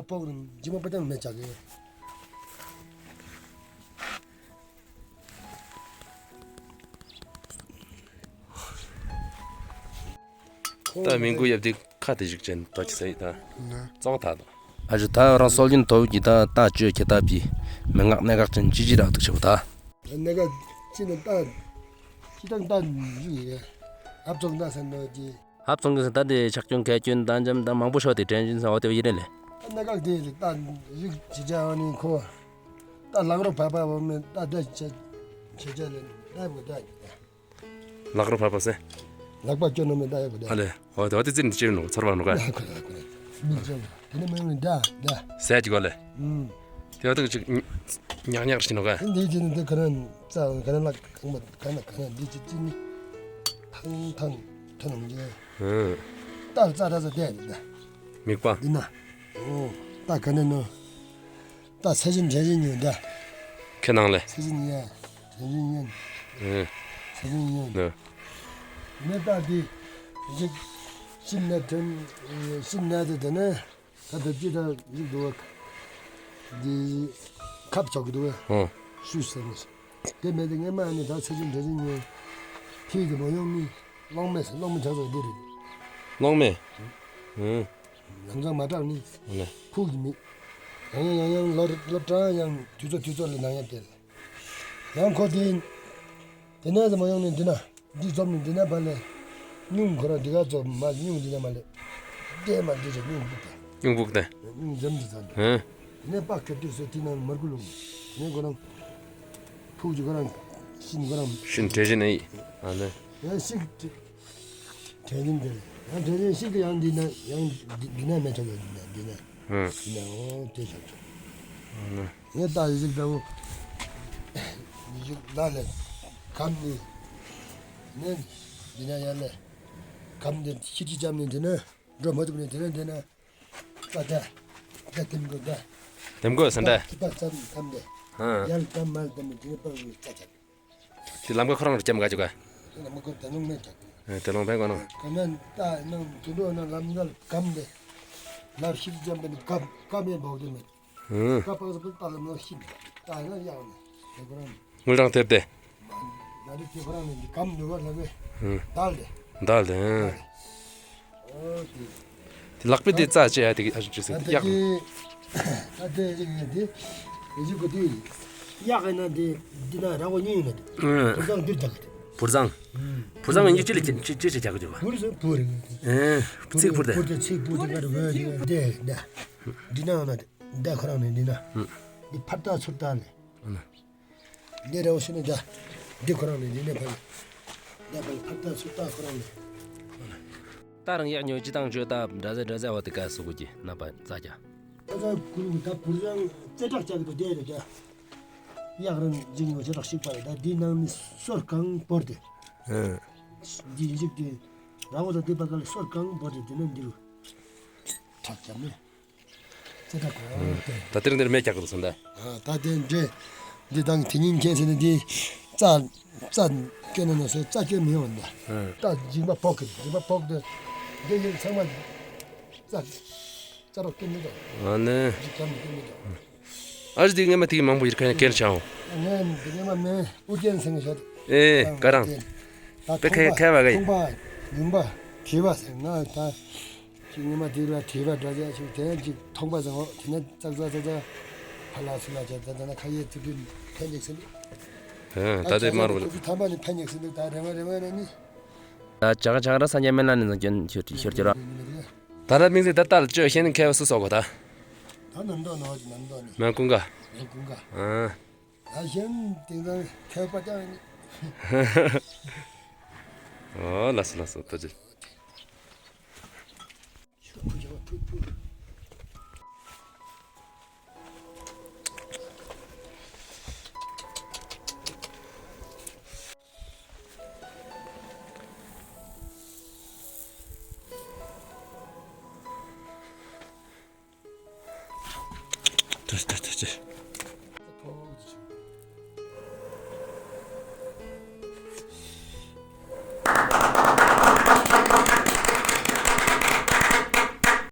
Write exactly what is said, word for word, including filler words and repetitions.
ཕོག་ནི་ཇི་མ་པ་ཏང་མེ་ཆག་གི། ད་མིང་གུ་ཡབ་དེ་ཁ་དེ་ཞིག་ཅན་ཏོ་ཅི་སེ་ད་ཙོག་ད་དོ། ཨ་ཞུ་ད་རང་སྲོལ་རྒྱུན་ཐོབ་ཀྱི་ད་ད་བཅོས་ཁྱེད་ད་པི་མི་ངག་གནད་འགག་ཅན་ཅི་ཅི་རག་ཐུག་ཆེ་བོ་ད། གནད་འགག་ཅི་ནི་ད་ཅི་དང་ད་ཡུ་ཡི་ཨབ་ཙོང་ད་སན་དོ་ཅི། ཧབ་སོང་གི་ས་ད་དེ་ཆག་སྐྱོན་གལ་སྐྱོན་དང་འཇམ་དང་མང་པོ་ཤོག་དེ་དྲན་བཞིན་ས་འོ་དེ་བ་ཡི་རེད་ལེ། ད་གནད་འགག་དེ་ད་རིགས་ཅི་བྱ་བ་ནི་ཁོ་ད་ལག་རོ་བབ་པ་བོ་མེད་ད་ད་ཆ་ཆ་ཆ་ལེ་ད་བུ་ད་ལག་རོ་བབ་པ་སེ། ལག་པ་སྐྱོན་ནོ་མེད་ད་ཡ་བུ་ད། ཨ་ལེ་འོ་དེ་བ་དེ་ཙིར་འདི་ཅིར་ནོ་ཚོར་བ་ནོ་ག། ལག་ཁོ་ལག་ཁོ་མི་ཅོ་དེ་ནི་མི་མི་ད་ད་སེ་ཅི་གོ་ལེ། ཨུམ། དེ་བ་དེ་ཅིག་ཉག་ཉག་ཞིག་ནོ་ག། དེ་དེ་ནི་དེ་ཁ་ན་ཙ་ཁ་ན་ལག་ཁང་མ་ཁ་ན་ཁ་ན་འདི་ཅི་ཅི་ནི་ཐང་ཐང་ཐང་ནོ་མི་ཅོ། ཨུམ། ད་ཙ་ད་ཙ་དེ་ད། མིག་པ། འདི་ན། ཨོ། ད་ག་ནས་ནོ། ད་ཚེ་བཞིན་དྲན་བཞིན་ཉོན་ད། ཁྱེད་ནང་ལས། ཚེ་བཞིན་ཉོན། དྲན་བཞིན་ཉོན། ཨེ། ཚེ་བཞིན་ཉོན། ནོ། ནས་ད་འདི། ཞིག་ཤིན་ནས་དྲན། ཤིན་ནས་དེ་དེ་ནས། ད་དེ་ཅི་ད་ཞིག་འདུག་བ། འདི། ཁབ་ཆོག་གི་འདུག་བ། ཨོ། ཤུ་ཟེར་ནས། དེ་མེད་དེ་ངས་མ་ནི་ད་ཚེ་བཞིན་དྲན་བཞིན་ཉོན། ཕི་གི་མ་ཡོང་ནི། གློག་མེ་ཟེར་གློག་མེ་ཆགས་ཚར་འདི་རེད། གློག་མེ། ཨེ། ལམ་སང་མ་དྲག་ནི། ཨ་ལེ། ཕུགས་ཀྱི་མི། ཡང་ཡང་ཡང་ཡང་ལོ་ལོ་གྲངས་ཡང་དུས་ཚོད་དུས་ཚོད་ལ་ནང་ཡང་བལྟས། ཡང་ཁོ་དེ། དེ་ནས་ཙམ་མ་ཡོང་ནས་འདི་ན། འདི་འཛོམས་ནས་འདི་ན་བ་ལས། སྙུང་ཁོ་རང་འདི་ག་ཙོ་མ་སྙུང་འདི་ན་མ་ལས། བལྟས་མ་འདི་ཚོ་སྙུང་འབུག་དེ། སྙུང་འབུག་དེ། སྙུང་འཛོམས་འདི་ཚ་འདི། ཧེ། དེ་ནས་པགས་ཁེར་དུས་སུ་དེ་ནང་མར་ཁུ་ལུང་། ངས་ཁོ་རང་། ཕུགས་ཀྱི་ཁོ་རང་། ཤིན་ཁོ་རང་། ཤིན་དྲན་བཞིན་ཨེ་ཡིན། ཨ་ནི། ཡང་ཤིག་དྲན་བཞིན་དེ། ཡང་དྲན་བཞིན་ཤིག་གི་ཡང་འདི་ན་ཡང་འདི་འདི་ན་མེད་ཐོག་ཡོད་འདི་ན་འདི་ན། ཧུམ། འདི་ན་འོ་དེ་ཆགས་ཐུབ། ཨ་ནི། ངས་ལྟ་ཡི་ཤིག་ལྟ་བུ། ཡི་ཤིག་ལ་ལས། གམ་ནི། ནས། འདི་ན་ཡང་ལས། གམ་འདི་ཤི་ཅི་ཅམ་ནི་འདི་ན། འགྲོ་མ་ཐུབ་ནི་འདི་ན་འདི་ན། ད་ད། ད་དེམ་གོ་ད། དེམ་གོ་ས་འདྲ། ད་ད་ཙམ་ཙམ་དེ། ཧ། ཡར་ཙམ་མར་ཙམ་དེ་ནས་པར་བུ་ཙ་ཙམ། དེ་ལམ་ཁ་ཁོ་རང་རུ་ལྕམ་ག་ཅུ་ག། དེ་ལམ་ཁ་དེ་ལོང་མེད་ཀྱང་། ཨེ་དེ་ལོང་ཕན་གོ་ནོ། ག་ནན་ད་ནང་དུ་འགྲོ་ན་ལམ་ཁ་གམ་དེ། ལར་ཤིག་ཙམ་པ་ནི་གམ་གམ་ཡང་འབོག་དེ་མེད། ཧུ། ཀ་པག་ས་པག་ད་ལ་ནོ་ཤིན། ད་ཡང་ཡང་ནས་དེ་ཁོ་རང་། དངུལ་རང་ཐེབས་ཏེ། ང་རེ་དེ་ཁོ་རང་ནས་གམ་འདུག་བ་ལ་བས། ཧུ། དལ་ཏེ། དལ་ཏེ། ཨོ་དེ། དེ་ལག་པས་དེ་རྩ་ཅེ་ཡ་དེ་ཨ་ཅེ་སེ་ཨ་ཡག་ད་དེ་ཨ་དེ་རིག་ནས་དེ་རིག་གོ་དེ་ཡག་ཡིན་ན་དེ་འདི་ན་ར་བ་གཉིས་ཡོད་ན་དེ་ཨུ། བུར་ཚང་འདིར་རྒྱག་གི་དེ། བུར་ཚང་། བུར་ཚང་ཡིན་རྒྱུ་ཅི་ལ་ཅི་ཅི་ཅི་རྒྱག་གི་བུར་ཚང་བུར་ཨེ་ཚིག་བུར་དེ། བུར་དེ་ཚིག་བུར་དེ་ག་རེ་བོད་ཡིན་དེ་འདི་འདི་ན་ཡོད་ན་དེ་འདི་ཁོ་རང་ནས་འདི་ན་འདི་ཕར་ལྟ་ཚུར་ལྟ་ལས། འདི་རེ་བ་ཤི་ནི་འདྲ། འདི་ཁོ་རང་ནས་འདི་ནས་ཕར། འདི་ཕར་ཕར་ལྟ་ཚུར་ལྟ་ཁོ་རང་ནས། ད་རང་ཡག་ཉོ་ཅི་དང་བརྗོད་ད་འདྲ་ཟེ་འདྲ་ཟེ་བ་དེ་ག་སུ་གུ་གི་ན་པ་ཙ་ཀྱ། ད་ད་ཀུ་རུ་ད་བུར་ཡང་རྩེ་དྲག་ཅག་གི་དེ་རེད་ཀྱ། ཡག་རང་འཇིག་ཉོ་ཅི་དྲག་ཞིག་པ་རེད་ད་འདི་ནང་ནི་སོར་གང་བོར་ཏེ། འདི་འཇིག་དེ། ར་བོ་ད་འདི་པ་ག་ལ་སོར་གང་བོར་ཏེ་འདི་ནང་འདི་རུ། དྲག་ཀྱ་མེད། ཙེ་ད་གོ་ཏེ། ད་དེར་འདིར་མེ་ཀྱག་གོ་སོང་ད། ད་དེ་འདྲེ། འདི་དང་དེ་ཉིན་ཁྱེད་ཟེར་ནས་འདི། རྩ། རྩ། སྐྱེ་ན་ན་སོ་རྩ་སྐྱེ་མི་ཡོང་ད། ད་འཇིག་པ་ཕོག་གི་འཇིག་པ་ཕོག་ཏེ། འདི་ཡིན་ཚང་མ། རྩ། རྩ་རོགས་སྐྱེ་མི་འདུག་ཨ་ནི། འཇིག་ཀྱང་སྐྱེ་མི་འདུག་ཨ་ཞིག་འདི་ངས་མ་ཐིག་མང་པོ་ཡིར་ཁ་ཡང་ཁེར་ཆའོ། ངས་འདི་ངས་མ་མེད་ཨུ་རྒྱན་ཟེར་ནས་བཤད། ཨེ་ཀ་རང་། ད་པེ་ཁ་ཁ་བ་ག་ཡིན། ཁོང་པ་ཡིན་པ་དྲི་བ་ཟེར་ང་ད། ཅིག་ཉི་མ་དེ་ར་དྲི་བ་འདྲ་ཅིག་ཅིག་དེ་ཅིག་མཐོང་པ་ཟེར་འོ་དེ་ནས་ཙག་ཙག་ཙག་ཙག་ཕ་ལ་སུ་ལ་ཅག་ད་ད་ན་ཁ་ཡེ་ཙི་ཙི་ཕན་ཉེག་ཟེར་འདུག་ད་ད་དེ་མ་རུ་ཁོ་ཚོ་ཐམ་པ་ནི་ཕན་ཉེག་ཟེར་འདུག་ད་རེ་བ་རེ་བ་རེ་ནི། ད་ཅག་ཅག་ར་ས་ཉ་མེ་ལ་ནི་ཟང་ཀྱོན་ཤོར་ཤོར་ཀྱོ་ར། ད་ར་མིང་ཟེར་ད་ལྟ་ལ་ཅོ་ཤེན་ཁེ་བ་སུ་སོག་གོ་ད། ད་ནམ་དོ་ནོ་ནམ་དོ་ནི། མ་ཀུན་ག་ནམ་ཀུན་ག་ཨ། ད་ཤེན་དེང་སང་ཁེ་བ་ཅང་ནི། ཨོ་ལ་སོ་ལ་སོ་ད་ཅི། ཐུ་ཐུ་ཐུ་ཐུ།